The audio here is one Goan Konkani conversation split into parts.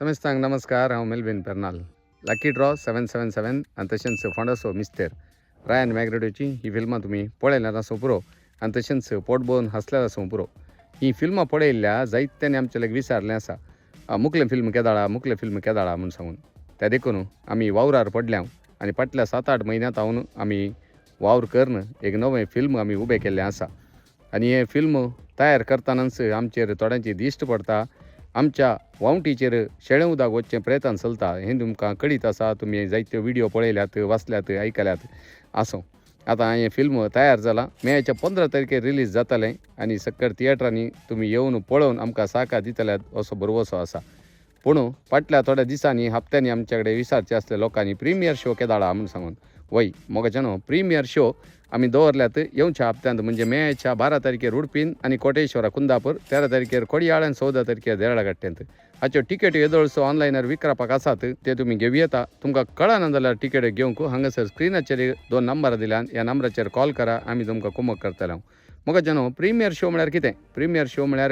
समेस्तांक नमस्कार. हांव मेल्विन पेर्नाल. लकी ड्रॉ 777 आनी तशेंच फोंडाचो मिस्तेर रायन मॅग्रेडोची ही फिल्मां तुमी पळयल्यार आसूं पुरो आनी तशेंच पोट भरून हांसल्यार आसूं पुरो. ही फिल्मां पळयल्ल्या जायत्यांनी आमचे लागीं विचारलें आसा, मुखलें फिल्म केदाळा, मुखलें फिल्म केदाळा म्हूण सांगून. त्या देखून आमी वावरार पडल्या आनी फाटल्या 7-8 म्हयन्यांत हांव आमी वावर करून एक नवें फिल्म आमी उबें केल्लें आसा. आनी हें फिल्म तयार करतनाच आमचेर थोड्यांची दिश्ट पडटा, आमच्या वावटीचेर शेळें उदक वचचें प्रयत्न चलता हें तुमकां कळीत आसा. तुमी जायते व्हिडियो पळयल्यात, वाचल्यात, आयकल्यात. आसूं, आतां हें फिल्म तयार जालां. मेच्या 15 तारखेर रिलीज जातलें आनी सक्कर थिएटरांनी तुमी येवन पळोवन आमकां साकार दितल्यात असो भरवसो आसा. पूण फाटल्या थोड्या दिसांनी हप्त्यांनी आमच्या कडेन विचारचे आसले लोकांनी प्रिमियर शो केदाळा म्हूण सांगून. वय मोगाच्यानो, प्रिमियर शो आमी दवरल्यात येवच्या हप्त्यांत, म्हणजे मेच्या 12 तारखेर उडपीन आनी कोटेश्वरा कुंदापूर, 13 तारखेर कोडियाळ आनी 14 तारखेर देरळागट्ट्यांत. हाच्यो टिकेट येदोळसो ऑनलायनार विकपाक आसात, ते तुमी घेवं येता. तुमकां कळना जाल्यार टिकेट घेवंक हांगासर स्क्रिनाचेर 2 नंबरां दिल्यान, ह्या नंबराचेर कॉल करा, आमी तुमकां कुमक करतले. मोगाच्यानो, प्रिमियर शो म्हळ्यार कितें? प्रिमियर शो म्हळ्यार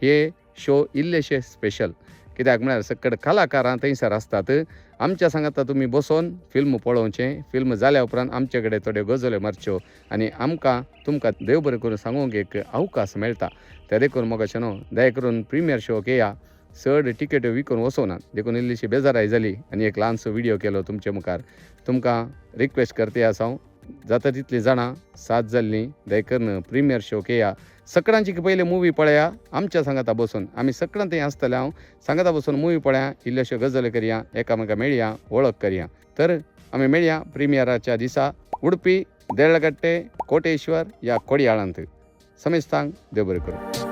हे शो इल्लेशे स्पेशल, कित्याक म्हळ्यार सकड कलाकारां थंयसर आसतात. आमच्या सांगाता तुमी बसोन फिल्म पळोवचें. फिल्म जाल्या उपरांत आमचे कडेन थोड्यो गजल्यो मारच्यो आनी आमकां तुमकां देव बरें करून सांगूंक एक अवकाश मेळटा. ते देखून मोगाचें न्हू, दया करून प्रिमियर शोक येया. चड टिकेट्यो विकून वचोना देखून इल्लीशी बेजाराय जाली आनी एक ल्हानसो व्हिडियो केलो तुमचे मुखार. तुमकां रिक्वेस्ट करता आसा हांव, जाता तितलीं जाणां साथ जाल्लीं दया करून प्रिमियर शोक येया. सकडांची पयलीं मुवी पळया आमच्या सांगाता बसून. आमी सकडां थंय आसतले, हांव सांगाता बसून मुवी पळया, इल्ल्योश्यो गजाली करया, एकामेका मेळया, वळख करया. तर आमी मेळया प्रिमियराच्या दिसा उडपी, देरळगट्टे, कोटेश्वर या कोडियाळांत. समेस्तांक देव बरें करूं.